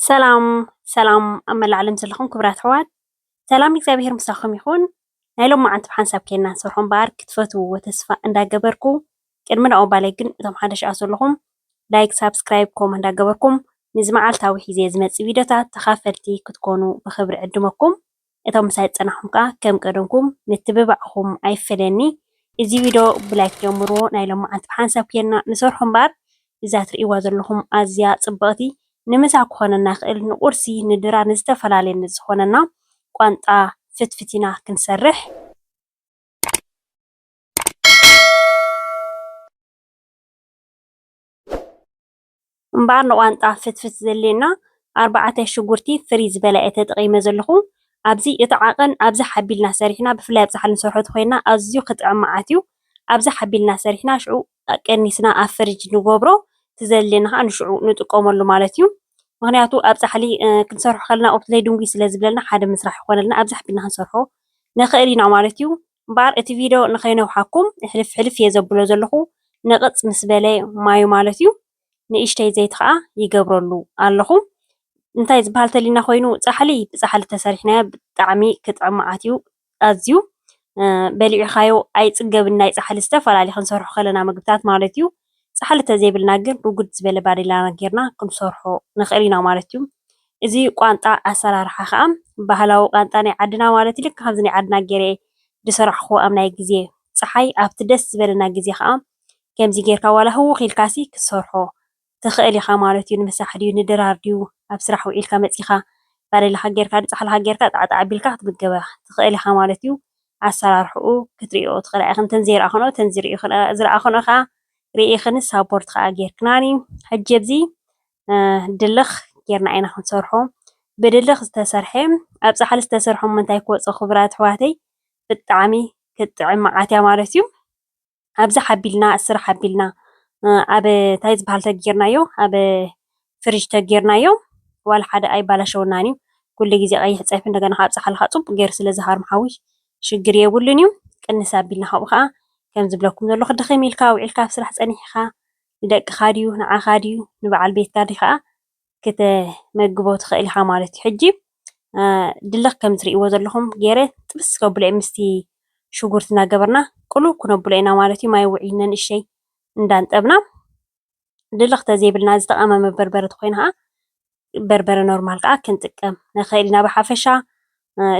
ሰላም ሰላም፣ ኣብ መላእ ዓለም ዘለኹም ክቡራት ኣሕዋት፣ ሰላም እግዚኣብሔር ምሳኹም ይኹን። ናይ ሎማዓንቲ ብሓንሳብ ኬንና ንሰርሖ እምበኣር ክትፈትውዎ ተስፋ እንዳገበርኩ፣ ቅድሚ ናብኡ ምባለይ ግን እቶም ሓደሽ ኣሰለኹም ላይክ፣ ሳብስክራይብ፣ ኮመንት እንዳገበርኩም ንዚ መዓልታዊ ሒዘ ዝመጽእ ቪድዮታት ተኻፈልቲ ክትኮኑ ብኽብሪ ዕድመኩም። እቶም ምሳይ ዝጸናሕኩም ከኣ ከም ቀደምኩም ምትብባዕኹም ኣይፈለኒ። እዚ ቪድዮ ብላይክ ጀምርዎ። ናይ ሎማዓንቲ ብሓንሳብ ኬንና ንሰርሖ እምበኣር እዛ ትርእይዋ ዘለኹም ኣዝያ ጽብቕቲ ንምሳ ክኾነና ይኽእል ንቁርሲ ንድራር ንዝተፈላለየ ንዝኾነና ቋንጣ ፍትፍት ኢና ክንሰርሕ። እምበኣር ንቋንጣ ፍትፍት ዘድልየና ኣርባዕተ ሽጉርቲ ፍርይ ዝበለ እየ ተጠቒመ ዘለኹ። ኣብዚ እቲ ዓቐን ኣብዝሕ ኣቢልና ሰሪሕና ብፍላይ ኣብ ጻሕሊ ንሰርሖ ተኾይንና ኣዝዩ ክጥዕም መዓት እዩ። ኣብዝሕ ኣቢልና ሰሪሕና ሽዑ ቀኒስና ኣብ ፍርጅ ንገብሮ፣ እቲ ዘድልየና ከኣ ንሽዑ ንጥቀመሉ ማለት እዩ። ምኽንያቱ ኣብ ጻሕሊ ክንሰርሖ ከለና ኦብትለይ ድንጉይ ስለ ዝብለልና ሓደ ምስራሕ ይኾነልና ኣብዝሕ ኣቢልና ክንሰርሖ ንኽእል ኢና ማለት እዩ። እምበኣር እቲ ቪድዮ ንኸይነውሓኩም ሕልፍ ሕልፍ እየ ዘብሎ ዘለኹ። ንቕጽ ምስ በለ ማዩ ማለት እዩ። ንእሽተይ ዘይቲ ኸኣ ይገብረሉ ኣለኹ። እንታይ ዝበሃል ተሊና ኮይኑ ጻሕሊ ብጻሕሊ ተሰሪሕናዮ ብጣዕሚ ክጥዕም መዓት እዩ። ኣዝዩ በሊዕኻዮ ኣይጽገብን። ናይ ጻሕሊ ዝተፈላለዩ ክንሰርሖ ከለና ምግብታት ማለት እዩ። ጻሕሊ ተዘይብልና ግን ርጉድ ዝበለ ባዴላና ጌርና ክንሰርሖ ንኽእል ኢና ማለት እዩ። እዚ ቋንጣ ኣሰራርሓ ኸኣ ባህላዊ ቋንጣ ናይ ዓድና ማለት እዩ። ልክዕ ከምዚ ናይ ዓድና ጌረ ዝሰራሕኹዎ ኣብ ናይ ግዜ ጸሓይ ኣብቲ ደስ ዝበለና ግዜ ኸኣ ከምዚ ጌርካ ዋላ ህውኽ ኢልካሲ ክትሰርሖ ትኽእል ኢኻ ማለት እዩ። ንምሳሕ ድዩ ንድራር ድዩ ኣብ ስራሕ ውዒልካ መጺኻ ባደላኻ ጌርካ ድዩ ጻሕልኻ ጌርካ ጣዕጣዕ ኣቢልካ ክትምገባ ትኽእል ኢኻ ማለት እዩ። ኣሰራርሕኡ ክትሪኦ ትኽእላ ኢኽን። እተን ዘይረኣኽንኦ እተን ዝረኣኽንኦ ከኣ ርኢኽን ሳፖርት ከኣ ጌርክናኒ። ሕጂ ኣብዚ ድልኽ ጌርና ኢና ክንሰርሖ። ብድልኽ ዝተሰርሐ ኣብ ጻሕሊ ዝተሰርሖ እሞ እንታይ ክወጾ ክቡራት ኣሕዋተይ ብጣዕሚ ክትጥዕም መዓት እያ ማለት እዩ። ኣብዚ ሓቢልና ስራሕ ሓቢልና ኣብ እንታይ ዝበሃል ተጌርናዮ ኣብ ፍርጅ ተጌርናዮ ዋላ ሓደ ኣይባላሸወናን እዩ። ኩሉ ግዜ ቀይሕ ፀብሒ እንደገና ካብ ፃሕሊ ከዓ ፅቡቅ ገይሩ ስለ ዝሃርም ሓዊ ሽግር የብሉን እዩ። ቅንስ ኣቢልና ካብኡ ከዓ ከም ዝብለኩም ዘለኹ ድኽም ኢልካ ውዒልካ ኣብ ስራሕ ፀኒሕካ ንደቅኻ ድዩ ንዓኻ ድዩ ንበዓል ቤትካ ድዩ ከዓ ክተመግቦ ትኽእል ኢኻ ማለት እዩ። ሕጂ ድልኽ ከም ትርእይዎ ዘለኹም ገይረ ጥብስ ከብሎ እየ ምስቲ ሽጉርቲ እናገበርና ቅሉው ክነብሎ ኢና ማለት እዩ። ማይ ውዒ ነንእሽተይ እንዳንጠብና ድልኽ ተዘይብልና ዝተቐመመ በርበረ ተኮይኑ ከዓ በርበረ ኖርማል ከዓ ክንጥቀም ንኽእል ኢና። ብሓፈሻ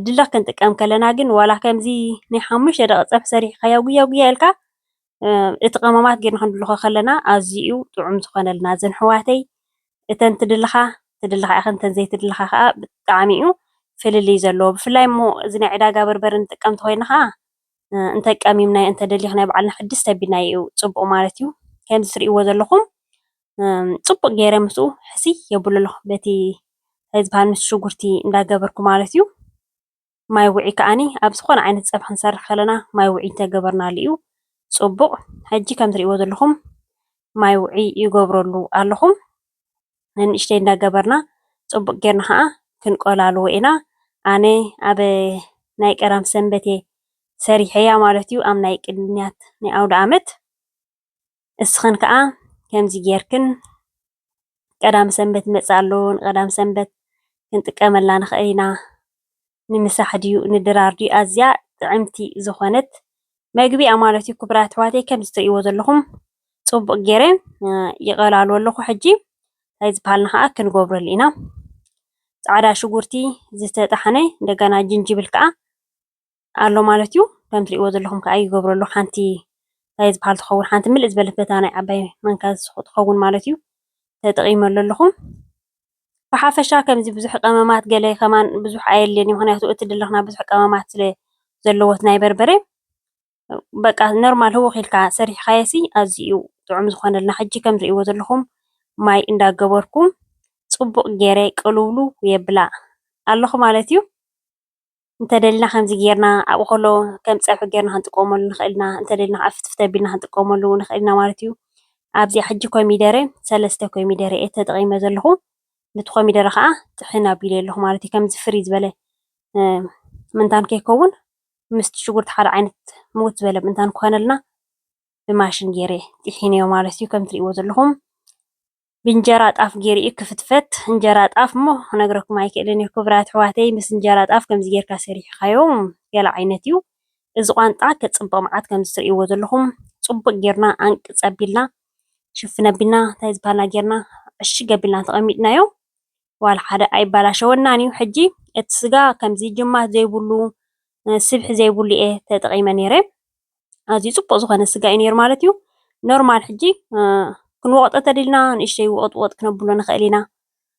ድልኽ ክንጥቀም ከለና ግን ዋላ ከምዚ ናይ ሓሙሽተ ደቂ ፀብሒ ሰሪሕካዮ ጉያ ጉያ ኢልካ እቲ ቀመማት ጌርና ክንድልኾ ከለና ኣዝዩ ጥዑም ዝኾነልና ዘን ኣሕዋተይ እተን ትድልኻ ትድልኻ ኢኽን እተን ዘይትድልኻ ከዓ ብጣዕሚ እዩ ፍልልይ ዘለዎ። ብፍላይ እሞ እዚ ናይ ዕዳጋ በርበረ ንጥቀም እንተኮይና ከዓ እንተቀሚምናዮ እንተደሊኽናዮ ባዕልና ሕድስ ተቢልናዮ እዩ ፅቡቕ ማለት እዩ። ከምዚ ትርእይዎ ዘለኹም ፅቡቕ ገይረ ምስኡ ሕስይ የብሉ ኣለኹ በቲ እንታይ ዝበሃል ምስ ሽጉርቲ እንዳገበርኩ ማለት እዩ። ማይ ውዒ ከዓኒ ኣብ ዝኾነ ዓይነት ፀብሒ ክንሰርሕ ከለና ማይ ውዒ እንተገበርናሉ እዩ ፅቡቕ። ሕጂ ከም ትርእይዎ ዘለኹም ማይ ውዒ ይገብረሉ ኣለኹ። ንንእሽተይ እንዳገበርና ፅቡቕ ጌርና ከዓ ክንቆላልዎ ኢና። ኣነ ኣብ ናይ ቀዳም ሰንበት እየ ሰሪሐያ ማለት እዩ ኣብ ናይ ቅንያት ናይ ኣውደ ኣመት። እስኽን ከዓ ከምዚ ጌርክን ቀዳም ሰንበት ይመፅእ ኣሎ ንቀዳም ሰንበት ክንጥቀመላ ንኽእል ኢና። ንምሳሕ ድዩ ንድራር ድዩ ኣዝያ ጥዕምቲ ዝኾነት መግቢ እያ ማለት እዩ። ክቡራት ኣሕዋተይ ከምዚ ትርእይዎ ዘለኹም ፅቡቅ ገይረ ይቀላሉ ኣለኹ። ሕጂ እንታይ ዝበሃልና ከዓ ክንገብረሉ ኢና። ፃዕዳ ሽጉርቲ ዝተጣሕነ እንደገና ጅንጅብል ከዓ ኣሎ ማለት እዩ። ከም ትርእይዎ ዘለኹም ከዓ ይገብረሉ ሓንቲ እንታይ ዝበሃል ትኸውን ሓንቲ ምልእ ዝበለት በታ ናይ ዓባይ መንካ ትኸውን ማለት እዩ። ተጠቂመሉ ኣለኹ። ብሓፈሻ ከምዚ ብዙሕ ቀመማት ገለ ከማን ብዙሕ ኣየድልየን እዩ። ምክንያቱ እቲ ድልኽና ብዙሕ ቀመማት ስለ ዘለዎት ናይ በርበረ በቃ ኖርማል ህውኽ ኢልካ ሰሪሕካዮሲ ኣዝዩ እዩ ጥዑም ዝኾነልና። ሕጂ ከም ትርእይዎ ዘለኹም ማይ እንዳገበርኩ ፅቡቕ ገይረ ቅልውሉ የብላ ኣለኹ ማለት እዩ። እንተደሊና ከምዚ ጌርና ኣብኡ ከሎ ከም ፀብሒ ጌርና ክንጥቀመሉ ንኽእል ኢና። እንተደሊና ከዓ ፍትፍት ኣቢልና ክንጥቀመሉ ንኽእል ኢና ማለት እዩ። ኣብዚኣ ሕጂ ኮሚደረ ሰለስተ ኮሚደረ እየ ተጠቒመ ዘለኹ። ነቲ ኮሚደረ ከዓ ጥሕን ኣቢለ ኣለኹ ማለት እዩ። ከምዚ ፍርይ ዝበለ ምንታን ከይከውን ምስቲ ሽጉርቲ ሓደ ዓይነት ምውት ዝበለ ምንታን ክኾነልና ብማሽን ገይረ ጥሒነዮ ማለት እዩ። ከም ትርእይዎ ዘለኹም ብእንጀራ ጣፍ ገይሩ እዩ ክፍትፈት። እንጀራ ጣፍ እሞ ክነግረኩም ኣይክእልን እየ ክቡራት ኣሕዋተይ። ምስ እንጀራ ጣፍ ከምዚ ጌርካ ሰሪሕኻዮ ገለ ዓይነት እዩ። እዚ ቋንጣ ክፅብቕ መዓት ከምዚ ትርእይዎ ዘለኹም ፅቡቕ ጌርና ኣንቅፅ ኣቢልና ሽፍን ኣቢልና እንታይ ዝበሃልና ጌርና ዕሽግ ኣቢልና ተቐሚጥናዮ። ዋላ ሓደ ኣይባላሸወናን እዩ። ሕጂ እቲ ስጋ ከምዚ ጅማት ዘይብሉ ስብሒ ዘይብሉ እየ ተጠቒመ ነይረ። ኣዝዩ ፅቡቕ ዝኾነ ስጋ እዩ ነይሩ ማለት እዩ። ኖርማል ሕጂ ክንወቕጦ ተደሊና ንእሽተይ ወቕጥ ወቕጥ ክነብሎ ንኽእል ኢና።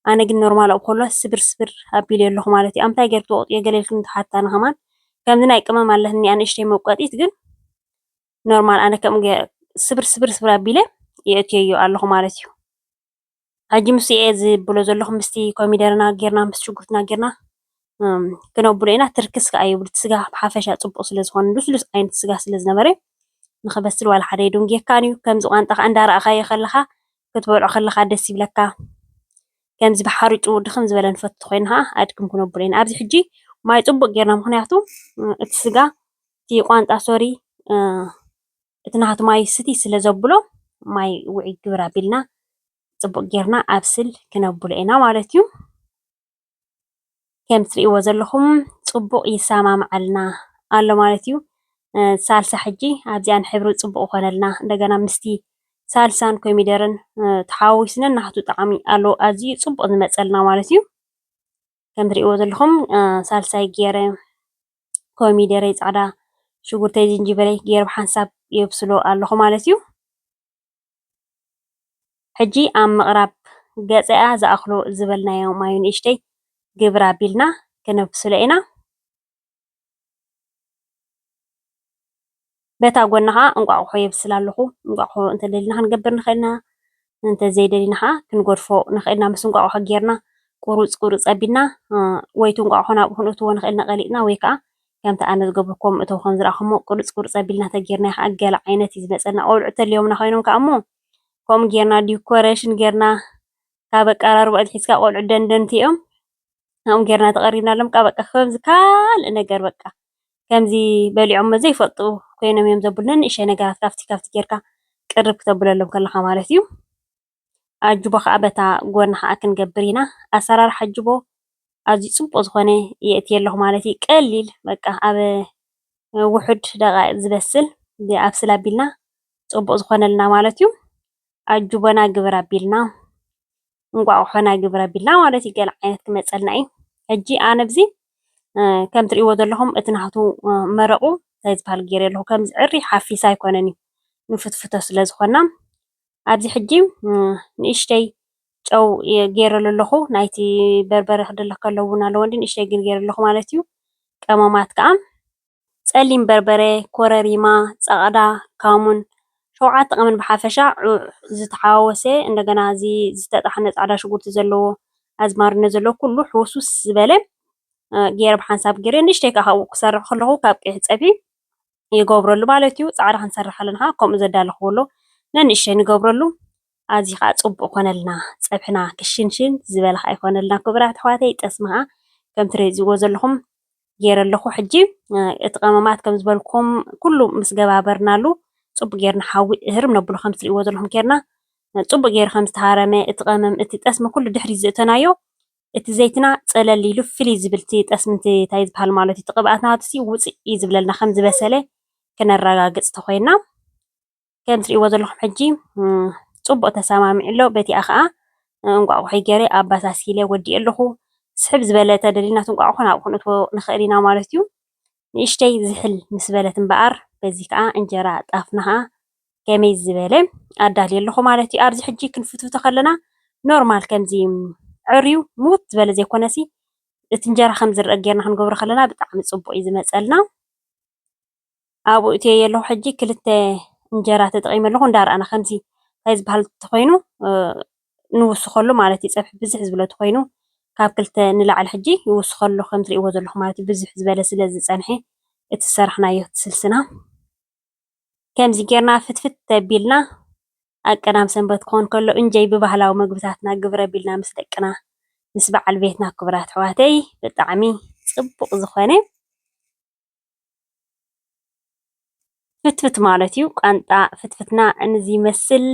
ኣነ ግን ኖርማል ኣብኡ ከሎ ስብር ስብር ኣቢለ ኣለኹ ማለት እዩ። ኣብ ምንታይ ገይርክ ትወቕጥዮ ገለ ኢልክን ትሓታኒ ከማን። ከምዚ ናይ ቅመም ኣለትኒ እያ ንእሽተይ መውቀጢት ግን ኖርማል ኣነ ከምኡ ገ- ስብር ስብር ስብር ኣቢለ የእትየዮ ኣለኹ ማለት እዩ። ሕጂ ምስ እየ ዝብሎ ዘለኹ ምስቲ ኮሚደረና ጌርና ምስ ሽጉርትና ጌርና እም፣ ክነብሎ ኢና። ትርክስ ከኣ ይብሉ እቲ ስጋ ብሓፈሻ ፅቡቕ ስለ ዝኾነ ልስሉስ ዓይነት ስጋ ስለ ዝነበረ ንኽበስል ዋላ ሓደ የደንጉየካን እዩ። ከምዚ ቋንጣ ከኣ እንዳረኣኻዮ ከለኻ ክትበልዖ ከለኻ ደስ ይብለካ። ከምዚ ብሓርጩ ድኽም ዝበለ ንፈቱ ኮይና ከዓ ኣድክም ክነብሎ ኢና። ኣብዚ ሕጂ ማይ ፅቡቕ ጌርና ምኽንያቱ እም፣ እቲ ስጋ እቲ ቋንጣ ሶሪ እ፣ እቲ ናቱ ማይ ስቲ ስለ ዘብሎ ማይ ውዒ ግብር ኣቢልና ፅቡቕ ጌርና ኣብስል ክነብሎ ኢና ማለት እዩ። ከም ትርእይዎ ዘለኹም ፅቡቕ ይሰማምዓልና ኣሎ ማለት እዩ። እ፣ ሳልሳ ሕጂ ኣብዚኣን ሕብሪ ፅቡቕ ይኾነልና። እንደገና ምስቲ ሳልሳን ኮሚደርን እ፣ ተሓዋዊስነን ናቱ ጣዕሚ ኣለዎ። ኣዝዩ ፅቡቕ ዝመፀልና ማለት እዩ። ከም ትርእይዎ ዘለኹም እ፣ ሳልሳይ ገይረ ኮሚደረይ፣ ፃዕዳ ሽጉርተይ፣ ዝንጅብለይ ገይረ ብሓንሳብ የብስሎ ኣለኹ ማለት እዩ። ሕጂ ኣብ ምቕራብ ገፀኣ ዝኣኽሎ ዝበልናዮ ማዩ ንእሽተይ ግብር ኣቢልና ክነብስሎ ኢና። በታ ጎና ከዓ እንቋቑሖ የብስል ኣለኹ። እንቋቑሖ እንተደሊና ክንገብር ንኽእል ኢና፣ እንተዘይደሊና ከዓ ክንገድፎ ንኽእል ኢና። ምስ እንቋቑሖ ጌርና ቁሩፅ ቁሩፅ ኣቢልና እ፣ ወይ እቲ እንቋቑሖ ናብኡ ክንእትዎ ንኽእል ኢና ቀሊጥና፣ ወይ ከዓ ከምቲ ኣነ ዝገብርኩም እተው ከም ዝረኣኹሞ ቁርፅ ቁርፅ ኣቢልና ተጌርና ከዓ ገለ ዓይነት እዩ ዝመፀና። ቆልዑ ተልዮምና ኮይኖም ከዓ እሞ ከምኡ ጌርና ዲኮሬሽን ጌርና ካብ ኣቀራርባ ኣትሒዝካ ቆልዑ ደንደንቲ እዮም። ከምኡ ጌርና ተቐሪብናሎም ከዓ በቃ ከምዚ ካልእ ነገር በቃ ከምዚ በሊዖሞ ዘይፈልጡ ኮይኖም እዮም ዘብሉና። ንእሸ ነገራት ካብቲ ካብቲ ጌርካ ቅርብ ክተብለሎም ከለኻ ማለት እዩ። ኣጅቦ ከዓ በታ ጎና ከዓ ክንገብር ኢና። ኣሰራርሓ ኣጅቦ ኣዝዩ ፅቡቕ ዝኾነ የእትየ ኣለኹ ማለት እዩ። ቀሊል በቃ ኣብ ውሑድ ደቃይቕ ዝበስል ኣብስል ኣቢልና ፅቡቕ ዝኾነልና ማለት እዩ። ኣጅቦና ግብር ኣቢልና እንቋቑሖና ግብር ኣቢልና ማለት እዩ። ገለ ዓይነት ክመፀልና እዩ። ሕጂ ኣነ ኣብዚ እ፣ ከም ትርእይዎ ዘለኹም እቲ ናቱ እ፣ መረቑ እንታይ ዝበሃል ገይረ ኣለኹ። ከምዚ ዕሪ ሓፊስ ኣይኮነን እዩ ንፍትፍቶ ስለ ዝኾና ኣብዚ ሕጂ እ፣ ንእሽተይ ጨው የ- ገይረሉ ኣለኹ። ናይቲ በርበረ ክደለክ ከለዉ እውን ኣለዎ እንዲ ንእሽተይ ግን ገይረ ኣለኹ ማለት እዩ። ቀመማት ከዓ ጸሊም በርበረ፣ ኮረሪማ፣ ጸቕዳ፣ ካሙን፣ ሸውዓተ ቀመን ብሓፈሻ ዑ- ዝተሓዋወሰ እንደገና እዚ ዝተጣሕነ ጻዕዳ ሽጉርቲ ዘለዎ ኣዝማርነ ዘለዎ ኩሉ ሕውስውስ ዝበለ እ፣ ገይረ ብሓንሳብ ገይረ ንእሽተይ ከዓ ካብኡ ክሰርሕ ከለኹ ካብ ቀይሕ ጸብሒ ይገብረሉ ማለት እዩ። ጻዕዳ ክንሰርሕ ኣለና ከዓ ከምኡ ዘዳለኽዎ ኣሎ ነንእሽተይ ንገብረሉ። ኣዚ ከዓ ጽቡቅ ኮነልና ጸብሕና ክሽንሽን ዝበለ ከዓ ይኮነልና። ክቡራት ኣሕዋተይ ጠስሚ ከዓ ከም ትረዝዎ ዘለኹም ገይረ ኣለኹ። ሕጂ እ፣ እቲ ቀመማት ከም ዝበልኩም ኩሉ ምስ ገባበርናሉ ጽቡቅ ጌርና ሓዊ እህርም ነብሎ ከም ትርእይዎ ዘለኹም ጌርና እ፣ ጽቡቅ ገይሩ ከም ዝተሃረመ እቲ ቀመም እቲ ጠስሚ ኩሉ ድሕሪ ዝእተናዮ እቲ ዘይትና ጸለል ኢሉ ፍልይ ዝብል እቲ ጠስሚ እቲ እንታይ ዝበሃል ማለት እዩ፣ እቲ ቅብኣት ናቱ ሲ ውጽእ እዩ ዝብለልና ከም ዝበሰለ ክነረጋግጽ ተኾይና። ከም ትርእይዎ ዘለኹም ሕጂ እም፣ ጽቡቕ ተሰማሚዑ ኣሎ። በቲኣ ኸኣ እንቋቑሖይ ገይረ ኣባሳሲለ ወዲኤ ኣለኹ። ስሕብ ዝበለ ተደሊና እቲ እንቋቑሖ ናብኡ ክንእትዎ ንኽእል ኢና ማለት እዩ። ንእሽተይ ዝሕል ምስ በለት እምበኣር በዚ ከኣ እንጀራ ጣፍና ኸኣ ከመይ ዝበለ ኣዳልየ ኣለኹ ማለት እዩ። ኣብዚ ሕጂ ክንፍትፍቶ ከለና ኖርማል ከምዚ ዕርዩ ምውት ዝበለ ዘይኮነሲ እቲ እንጀራ ከም ዝረአ ጌርና ክንገብሮ ከለና ብጣዕሚ ጽቡቕ እዩ ዝመጸልና። ኣብኡ እትየ ኣለኹ ሕጂ ክልተ እንጀራ ተጠቒመ ኣለኹ። እንዳረኣና ከምዚ እንታይ ዝበሃል ተኾይኑ እ፣ ንውስኸሉ ማለት እዩ። ጸብሒ ብዝሕ ዝበለ ተኾይኑ ካብ ክልተ ንላዕሊ ሕጂ ይውስኸሉ ከም ትርእይዎ ዘለኹም ማለት እዩ። ብዝሕ ዝበለ ስለ ዝጸንሐ እቲ ዝሰራሕናዮ እቲ ስልስና ከምዚ ጌርና ፍትፍት ተቢልና ኣብ ቀዳም ሰንበት ክኾን ከሎ እንጀይ ብባህላዊ መግብታትና ግብረ ቢልና ምስ ደቅና ምስ በዓል ቤትና ክቡራት ኣሕዋተይ ብጣዕሚ ጽቡቕ ዝኾነ ፍትፍት ማለት እዩ። ቃንጣ ፍትፍትና እዚ ይመስል።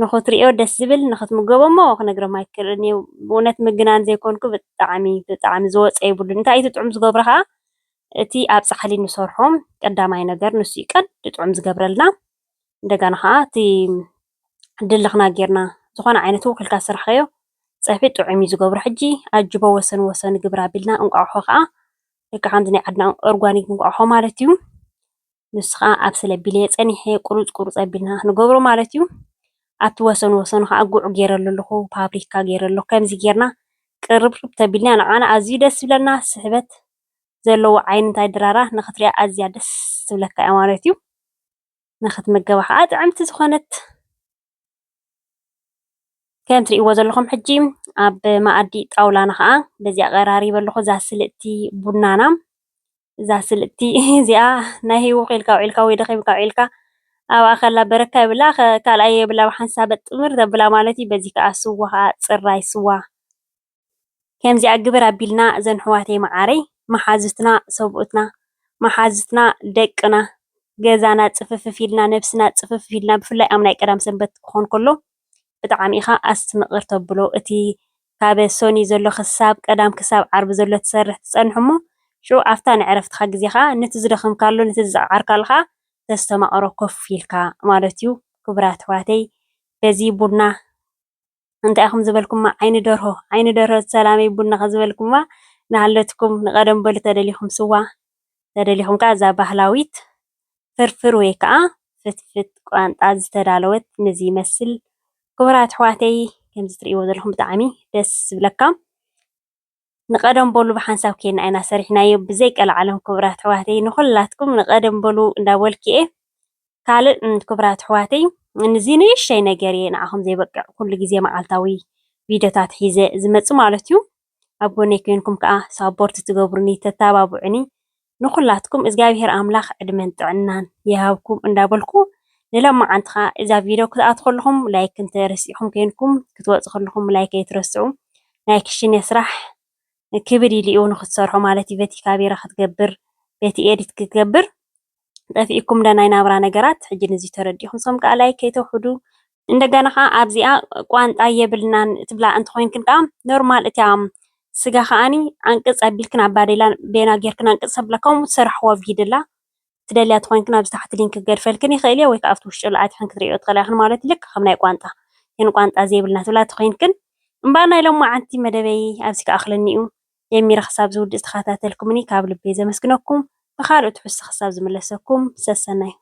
ንኽትሪኦ ደስ ዝብል፣ ንኽትምገቦ እሞ ክነግረም ኣይክእልን እየ። ብእውነት ምግናን ዘይኮንኩ ብጣዕሚ፣ ብጣዕሚ ዝወፀ የብሉን። እንታይ እዩ እቲ ጥዑም ዝገብሮ ኸዓ? እቲ ኣብ ፃሕሊ ንሰርሖ ቀዳማይ ነገር ንሱ እዩ ቀንዲ ጥዑም ዝገብረልና። እንደገና ኸዓ እቲ ድልኽና ጌርና ዝኾነ ዓይነት ወኪልካ ዝሰርሕካዮ ፀብሒ ጥዑም እዩ ዝገብሮ። ሕጂ ኣጅቦ ወሰን ወሰን ግብር ኣቢልና እንቋቑሖ ኸዓ ልክዕ ከምዚ ናይ ዓድና ኦርጋኒክ እንቋቑሖ ማለት እዩ። ንሱ ኸዓ ኣብ ስለቢለ ጸኒሐ ቁሩጽ ቁሩጽ ኣቢልና ንገብሮ ማለት እዩ። ኣብቲ ወሰን ወሰኑ ኸዓ ጉዕ ገይረሉ ኣለኹ፣ ፓፕሪካ ገይረ ኣለኹ። ከምዚ ጌርና ቅርብርብ ተቢልና ንዓና ኣዝዩ ደስ ዝብለና ስሕበት ዘለዎ ዓይኒ እንታይ ድራራ ንኽትሪኣ ኣዝያ ደስ ትብለካ እያ ማለት እዩ። ንኽትምገባ ኸዓ ጥዕምቲ ዝኾነት ከም ትርእይዎ ዘለኹም ሕጂ ኣብ መኣዲ ጣውላና ኸዓ በዚ ኣቐራሪበ ኣለኹ። እዛ ስልጥቲ ቡናና፣ እዛ ስልጥቲ እዚኣ ናይ ህይወት ኢልካ ውዒልካ ወይ ደኺምካ ውዒልካ ኣብኣ ከላ በረካ የብላ፣ ከ-፣ ካልኣይ የብላ፣ ብሓንሳብ ጥምር ተብላ ማለት እዩ። በዚ ከኣ ስዋ ኸኣ ጽራይ ስዋ ከምዚኣ ግብር ኣቢልና እዘን ኣሕዋተይ መዓረይ፣ መሓዙትና ሰብኡትና፣ መሓዙትና ደቅና፣ ገዛና ጽፍፍፍ ኢልና፣ ነብስና ጽፍፍፍ ኢልና፣ ብፍላይ ኣብ ናይ ቀዳም ሰንበት ክኾን ከሎ ብጣዕሚ ኢኻ ኣስትምቕር ተብሎ። እቲ ካብ ሰኑይ ዘሎ ክሳብ ቀዳም ክሳብ ዓርቢ ዘሎ ትሰርሕ ትጸንሕ እሞ፣ ሽዑ ኣብታ ናይ ዕረፍትኻ ግዜ ኸኣ ነቲ ዝደኸምካሉ፣ ነቲ ዝጸዓርካሉ ኸኣ ተስተማቕሮ ኮፍ ኢልካ ማለት እዩ። ክቡራት ኣሕዋተይ፣ በዚ ቡና እንታይ ኢኹም ዝበልኩማ? ዓይኒ ደርሆ፣ ዓይኒ ደርሆ ሰላመይ ቡና ከ ዝበልኩማ እናሃለትኩም፣ ንቐደም በሉ ተደሊኹም ስዋ፣ ተደሊኹም ከኣ እዛ ባህላዊት ፍርፍር ወይ ከኣ ፍትፍት ቋንጣ ዝተዳለወት ነዚ ይመስል። ክቡራት ኣሕዋተይ፣ ከምዚ ትርእይዎ ዘለኹም ብጣዕሚ ደስ ዝብለካ። ንቐደም በሉ ብሓንሳብ ኬድና ኢና ሰሪሕናዮ ብዘይ ቀልዓለም። ክቡራት ኣሕዋተይ፣ ንኹላትኩም ንቐደም በሉ እንዳበልኩ እየ። ካልእ፣ እም፣ ክቡራት ኣሕዋተይ፣ እዚ ንእሽተይ ነገር እየ ንዓኹም ዘይበቅዕ ኩሉ ግዜ መዓልታዊ ቪድዮታት ሒዘ ዝመጽእ ማለት እዩ። ኣብ ጎነይ ኮይንኩም ከኣ ሳፖርት ትገብሩኒ፣ ተተባብዑኒ፣ ንኹላትኩም እግዚኣብሄር ኣምላኽ ዕድመን ጥዕናን ይሃብኩም እንዳበልኩ፣ ንሎማዓንቲ ከኣ እዛ ቪድዮ ክትኣትዉ ከለኹም ላይክ እንተረሲዕኩም ኮይንኩም፣ ክትወጹ ከለኹም ላይክ ኣይትረስዑ። ናይ ክሽነ ስራሕ ክብድ ኢሉ እዩ ንኽትሰርሖ ማለት እዩ። በቲ ካሜራ ክትገብር፣ በቲ ኤዲት ክትገብር ጠፊእኩም ዶ ናይ ናብራ ነገራት? ሕጂ ንዚ ተረዲእኩም፣ ንስኹም ከኣ ላይክ ከይተውሕዱ። እንደገና ከኣ ኣብዚኣ ቋንጣ የብልናን ትብላ እንተኾይንክን ከኣ ኖርማል፣ እቲያ ስጋ ከኣኒ ዓንቅጽ ኣቢልክን ኣብ ባዴላ ቤና ጌርክን ዓንቅጽ ተብላ ከምኡ ትሰርሕዎ ቪድላ ትደልያ ተኾይንክን ኣብዚ ታሕቲ ሊንክ ክገድፈልክን ይኽእል እየ፣ ወይ ከኣ ኣብቲ ውሽጢ ሉ ኣቲኽን ክትርእዮ ትኽእላ ኢኽን ማለት እዩ። ልክዕ ከም ናይ ቋንጣ፣ ግን ቋንጣ ዘይብልና ትብላ ተኾይንክን። እምበኣር ናይ ሎማዓንቲ መደበይ ኣብዚ ክኣኽለኒ እዩ። ጀሚረ ክሳብ ዝውድእ ዝተኸታተልኩምኒ ካብ ልበይ ዘመስግነኩም። ብኻልእ ትሕዝቶ ክሳብ ዝምለሰኩም ሰሰናዩ።